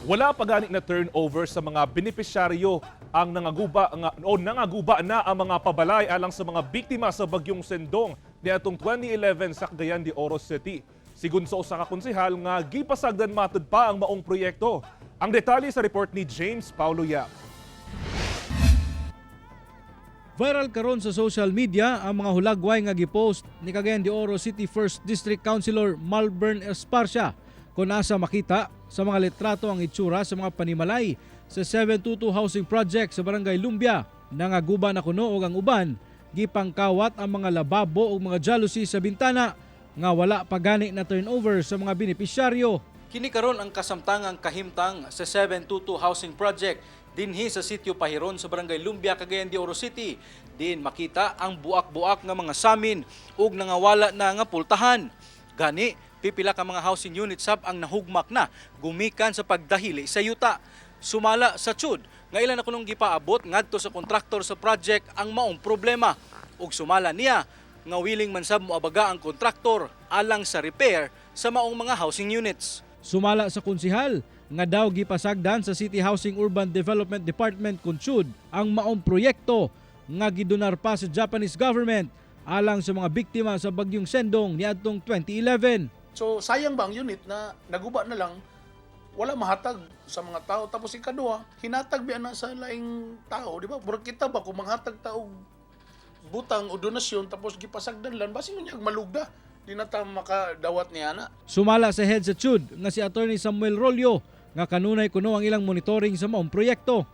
Wala pa gani na turnover sa mga benepisyaryo ang nangaguba nga, o nangaguba na ang mga pabalay alang sa mga biktima sa bagyong Sendong niadtong 2011 sa Cagayan de Oro City. Sigun sa usa ka konsehal nga gipasagdan matud pa ang maong proyekto. Ang detalye sa report ni James Paulo Yap. Viral karon sa social media ang mga hulagway nga gipost ni Cagayan de Oro City First District Councilor Malvern Esparcia kung asa makita sa mga litrato ang itsura sa mga panimalay sa 722 Housing Project sa Barangay Lumbia. Nangaguba na kuno og ang uban gipangkawat ang mga lababo ug mga jalousie sa bintana nga wala pa gani na turnover sa mga benepisyaryo. Kini karon ang kasamtangang kahimtang sa 722 Housing Project dinhi sa sitio Pahiron sa Barangay Lumbia, Cagayan de Oro City. Din makita ang buak-buak nga mga samin ug nangawala na nga pultahan. Gani, pipila ka mga housing unit sab ang nahugmak na gumikan sa pagdahili sa yuta. Sumala sa CHUD nga ilan na kunong gipaabot ngadto sa kontraktor sa project ang maong problema ug sumala niya nga willing man sab moabaga ang kontraktor alang sa repair sa maong mga housing units. Sumala sa konsihal nga daw gipasagdan sa City Housing Urban Development Department CONCHUD ang maong proyekto nga gidonar pa sa Japanese government alang sa mga biktima sa bagyong Sendong niadtong 2011. So sayang ba ang unit na naguba na lang, wala mahatag sa mga tao? Tapos ikaduha, hinatag biya na sa laing tao, di ba? Murag kita ba kung manghatag ta og butang o donasyon tapos gipasagdan lang, basin unyag malugda. Di na ta makadawat niya na. Sumala sa head sa CHUD nga si Attorney Samuel Rollo nga kanunay kuno ang ilang monitoring sa maong proyekto.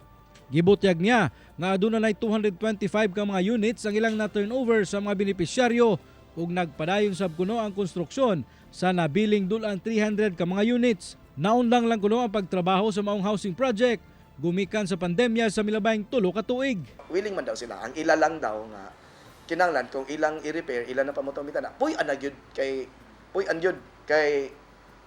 Gibutyag niya nga aduna nay 225 ka mga units ang ilang na turnover sa mga benepisyaryo ug nagpadayon sab kuno ang konstruksyon sa nabiling dulang 300 ka mga units. Naundang lang kuno ang pagtrabaho sa maong housing project gumikan sa pandemya sa milabayng 3 ka tuig. Willing man daw sila. Ang ila lang daw nga kinanglan kung ilang i-repair, ila na pamutong bitana. Puy-an gyud kay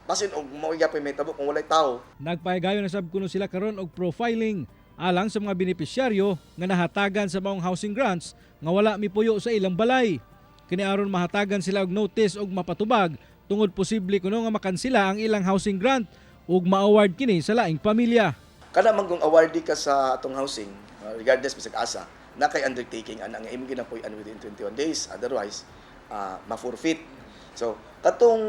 basin og mao gyapon may tabo kung walay tao. Nagpahigayon na sab kuno sila karon og profiling alang sa mga benepisyaryo nga nahatagan sa maong housing grants nga wala mipuyo sa ilang balay. Kini aron mahatagan sila og notice og mapatubag tungod posible kuno nga makansela ang ilang housing grant ug ma-award kini sa laing pamilya. Kada man kung awardee ka sa atong housing, regardless bisag asa, na kay undertaking ang imong ginapuy-an within 21 days. Otherwise, ma-forfeit. So, katong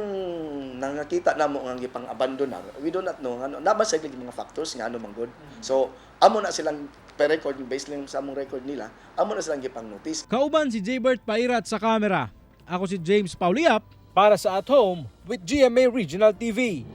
nangakita namo nga gipang abandonar, we do not know ngano na ba sa mga factors nga ano man gud. So, amo na silang per record, based lang sa among record nila, amo na silang gipang notice. Kauban si Jaybert Pairat sa kamera. Ako si James Pauliap para sa At Home with GMA Regional TV.